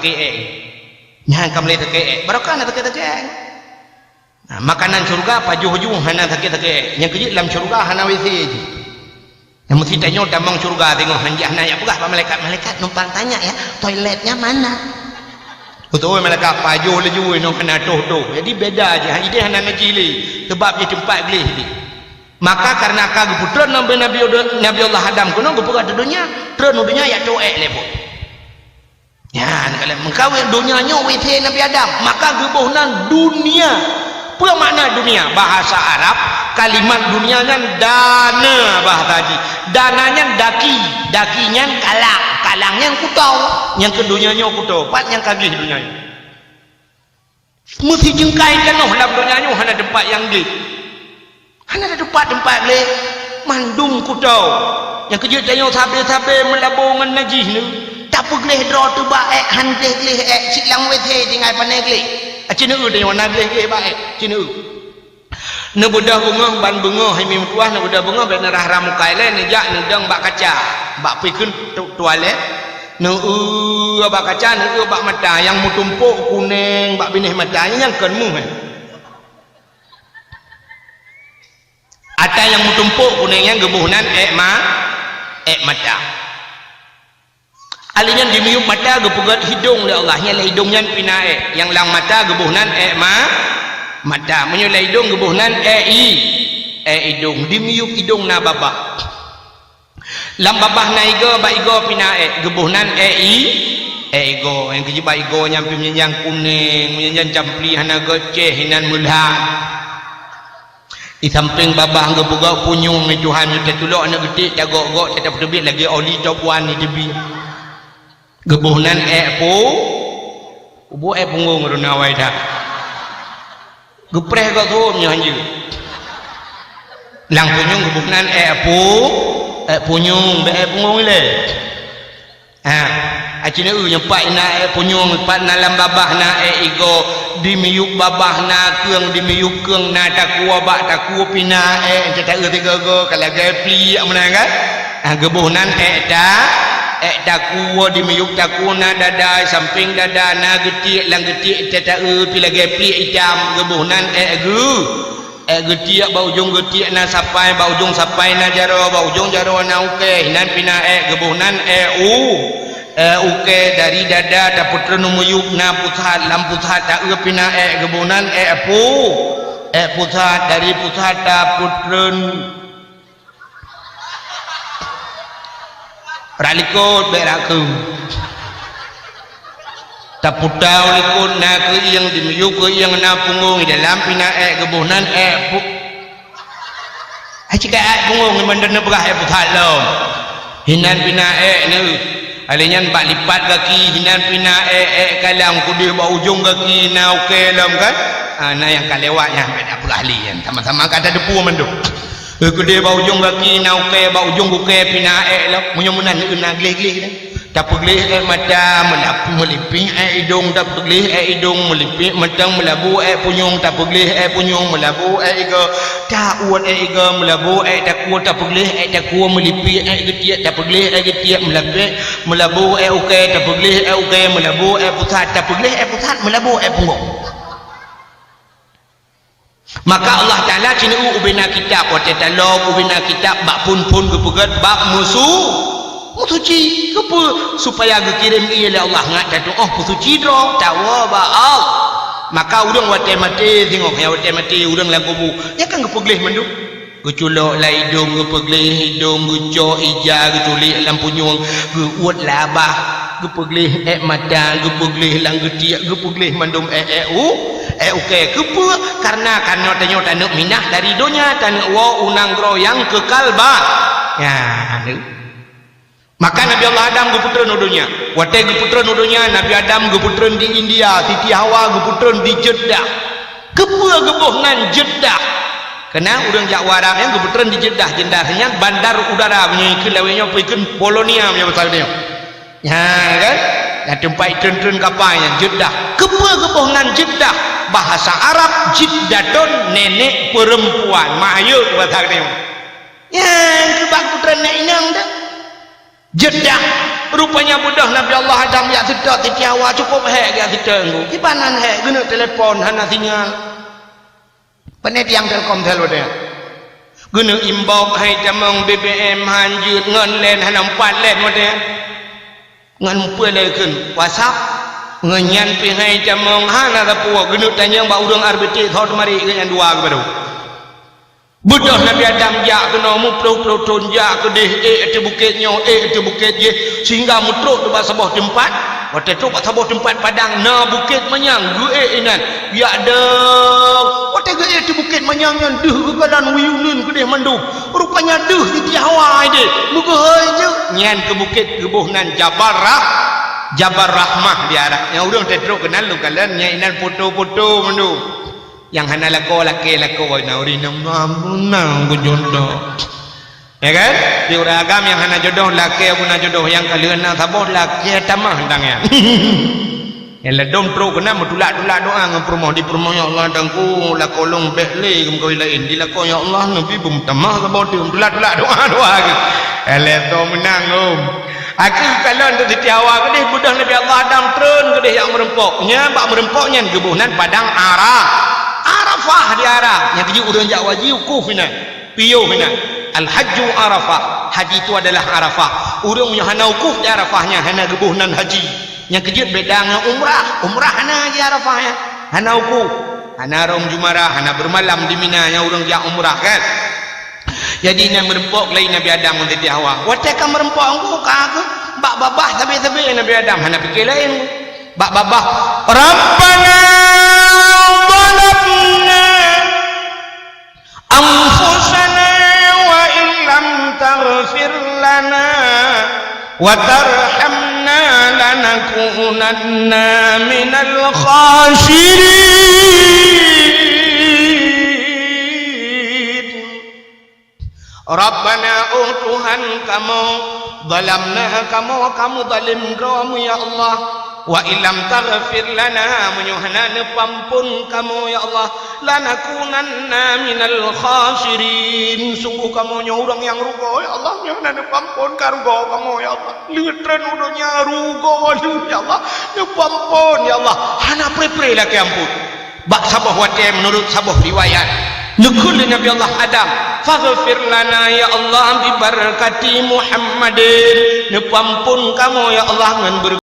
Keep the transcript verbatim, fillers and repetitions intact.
sakét ék. Nyan ka mulai sakét ék. Barokah na sakét-sakét ék. Nah, makanan syeuruga pajoh ju hana sakét-sakét ék. Nyang keujeuet lam syeuruga hana W C ju. Nyang meusti tanyoe tamong syeuruga teungoh hanjeuet hana jak peugah bak malaikat, "Malaikat, numpang tanya ya, toiletnya mana?" Beutôi malaikat pajoh laju inoe hana toh-toh. Jadi beda je, ha, idéh hana najih lé. Sebab jih teumpat gleh jih. Maka kareuna ka geupeutreun Nabi, Nabi, Nabi Allah Adam keunoe geupeugah di donya, treun u donya jak toh ék lé buet. Nyan, kalau meukawen donya nyoe W C Nabi Adam, maka geuboh nan dunia. Peue makna dunia? Bahasa Arab, kalimat dunia nyan dana bahasa jih. Dana nyan daki, daki nyan kalang, kalang nyan kuto. Nyang keu donya nyoe kuto, pat nyang ka gleh donya nyoe. Meusijeungkai tanoh lam donya nyoe hana teumpat nyang gleh. Hana teumpat-teumpat gleh. Mandum kuto. Nyang keujeuet tanyoe sabe-sabe meulabo ngon najih nyoe. Tapeugleh droe teuh bak ék, han gleh-gleh ék, cit lam W C tinggai pane gleh. Aci neu tanyoe na gleh-gleh bak ék, ci neu. Neubeudôh beungoh ban beungoh hai meutuah, neubeudôh beungoh bèk neurah-rah muka ilèe, neujak neudong bak kaca, bak peue kheun tu-, tualét. Neueu bak kaca, neueu bak mata, nyang meutumpôk kuneng bak binéh mata, nyan kon meuh, eh. Ata nyang meutumpôk kuneng nyan geuboh nan ék ma-, ék mata. Alèh nyan di miyueb mata geupeugöt hidông lé Allah, nyan lam hidông nyan pih na ék. Nyang lam mata geuboh nan ék ma-, mata. Meunyoe lam hidông geuboh nan ék i-, ék idông. Di miyueb idông na babah. Lam babah na igoe, bak igoe pih na ék, geuboh nan ék i-, ék igoe. Nyang keujeuet bak igoe nyan pih meunyan kuneng, meunyan campli hana geucéh, inan meulhat. Di sampéng babah geupeugöt punyueng, hai Tuhan, meunyoe tatulok aneuk geutik, tagok-gok, tapeuteubiet lagèe oli top one di teubiet. Geuboh nan ék pu-, uboh ék punggong rôh na awai that. Geupreh gob thôn nyoe hanjeuet. Lam punyueng geuboh nan ék pu-, ék punyueng, bèk ék punggong ilèe. Ha, aci neu nyang pat na ék punyueng, pat na lam babah na ék igoe, di miyueb babah na keueng, di miyueb keueng na takue, bak takue pih na ék, tataeu tiga-tiga ka lagèe pliek meunan kan? Ha, geuboh nan ék ta-, ék takue, di miyueb takue na dada, sampéng dada na geutiek, lam geutiek tataeu pih lagèe pliek itam, geuboh nan ék geu-, ék geutiek, bak ujong geutiek na sapai, bak ujong sapai na jaroe, bak ujong jaroe na ukèe, inan pih na ék, geuboh nan ék u-, ék ukèe, dari dada tapeutreun u miyueb na pusat, lam pusat taeu pih na ék, geuboh nan ék pu-, ék pusat, dari pusat tapeutreun Rak likot bèk rak keu. Taputa u likot na keuieng, di miyueb keuieng na punggong, di dalam pih na ék, geuboh nan ék pu-, hai cit ka ék punggong, ngon mandum neupeugah ék pusat lom. Hinan pih na ék neu. Alèh nyan bak lipat gaki, hinan pih na ék, ék kalang, keudeh bak ujong gaki na ukèe lom kan. Ha, na nyang ka lewat nyan bèk tapeugah lé nyan. Sama-sama ka tateupeue mandum. Keudeh bak ujong gaki na ukèe, bak ujong ukèe pih na ék lom. Meunyoe meunan na gleh-gleh nyan. Tapeugleh ék mata, meulap-, meulipék ék idông, tapeugleh ék idông, meulipék mantong, meulabô ék punyueng, tapeugleh ék punyueng, meulabô ék igoe, tauet ék igoe, meulabô ék takue, tapeugleh ék takue, meulipék ék geutiek, tapeugleh ék geutiek, meulapék, meulabô ék ukèe, tapeugleh ék ukèe, meulabô ék pusat, tapeugleh ék pusat, meulabô ék punggong. Maka Allah Taala ci neu ubena kitab, watèe talom ubena kitab bak phôn-phôn geupeugöt bab meusu-, meusuci. Keupeue? Supaya geukirém ie lé Allah ngat tatu'oh peusuci droe, tawoe bak Allah. Maka ureueng watèe maté singoh, nyang watèe maté ureueng lam kubu, nyan kan geupeugleh mandum. Geuculok lam idông, geupeugleh idông, geucok ija, geuculok lam punyueng, geuuet lam babah, geupeugleh ék mata, geupeugleh lam geutiek, geupeugleh mandum ék-ék u-, ék ukèe. Keupeue? Kareuna ka nyoe tanyoe taneuk minah dari donya, taneuk woe u nanggroe nyang keukal ba-, nyan. Maka Nabi Allah Adam geupeutreun u donya. Watèe geupeutreun u donya, Nabi Adam geupeutreun di India, Siti Hawa geupeutreun di Jeddah. Keupeue geuboh nan Jeddah? Keunan ureueng jak u Arab nyan geupeutreun di Jeddah. Jeddah nyan bandar udara, meunyoe ikheun lawét nyoe, peue ikheun Polonia meunyoe basa geutanyoe. Nyan kan? Nyan teumpat treun-treun kapai nyan, Jeddah. Keupeue geuboh nan Jeddah? Bahasa Arab, jiddatun, nenek perempuan. Mak ayeuek basa geutanyoe. Nyan keuh bak geupeutreun nenek inong tu. Jeddah. Rupanya beudôh Nabi Allah Adam jak seutôt Siti Hawa, cukup hék jak seutôt ngon. Kiban han hék, geuneuk telepon hana sinyal. Pane tiang Telkomsel watée nyan. Geuneuk inbox hai tamong, B B M han jeuet, ngon len hana, empat len watée nyan. Ngon peue lé kheun WhatsApp, ngon nyan pih hai tamong hana sapeue, geuneuk tanyong bak ureuëng R B T, soe teumarik geuh nyan dua geuh baru. Beudôh Nabi Adam jak keunoe, muploh-ploh thon jak keudeh, ék ateueh bukét nyoe, ék ateueh bukét jéh, sehingga meutrok bak saboh teumpat. Watée trok bak saboh teumpat padang, na bukét manyang, geuék inan. Jak dong. Watée geuék ateueh bukét manyang nyan, deuh geukalon wiyuneuen keudeh mandum. Rupanya deuh Siti Hawa ideh. Meugeuhôi jeuet. Nyan keu bukét geuboh nan Jabal Rah-, Jabal Rahmah di Arab. Nyang ureuëng teutrok keunan lôn kalon, nyan inan foto-foto mandum. Nyang hana lakoe, lakée lakoe, na ureuëng nyang na geujodoh. Ya kan? Di ureuëng agam nyang hana jodoh, lakée guna jodoh, nyang ka lheueh na saboh lakée tamah dang nyan. Nyang ladom trok keunan meutulak-tulak doa ngon peurumoh, di peurumoh, "Ya Allah, dangku lakoe lôn bék lé geumeukawen laén, di lakoe ya Allah, neubi beumeutamah saboh teuk," meutulak-tulak doa, doa geuh. Eleh to meunang lom. Akhé kalon tu Siti Hawa keudeh, beudôh Nabi Allah Adam treun keudeh jak meurumpok. Nyan bak meurumpok nyan geuboh nan padang Ara-, Arafah di Ara. Nyang keujeuet ureuëng jak haji wukuf inan. Piôh inan. Al-hajju Arafah. Haji itu adalah Arafah. Ureuëng nyang hana wukuf di Arafah nyan hana geuboh nan haji. Nyang keujeuet beda ngon umrah. Umrah hana di Arafah nyan. Hana wukuf. Hana rhom jumarah, hana beumalam di Mina nyang ureuëng jak umrah kan. Jadi, na meurumpok lé Nabi Adam ngon Siti Hawa. Watée ka meurumpok ngon ka keuh, bak babah sabe-sabe Nabi Adam hana pike laén. Bak babah, "Rabbana zalamna anfusana wa illam taghfir lana wa tarhamna lanakunanna minal khasirin." Rabbana, oh Tuhan kamoe, zalamna kamoe, kamoe zalem droe mu, ya Allah. Wa illam taghfir lana, meunyoe hana neupeuamphon kamoe, ya Allah, lanakunanna minal khasirin. Sungguh kamoe nyoe ureuëng nyang rugoe, ya Allah, meunyoe hana neupeuamphon ka rugoe kamoe, ya Allah. Leuet treun u donya rugoe leueh, ya Allah. Neupeuamphon, ya Allah. Hana pre-pre lakée amphon. Bak saboh watée, meunurot saboh riwayat, neukheun lé Nabi Allah Adam, "Faghfir lana, ya Allah, bi barakati Muhammadin." Neupeuamphon kamoe, ya Allah, ngon beureukah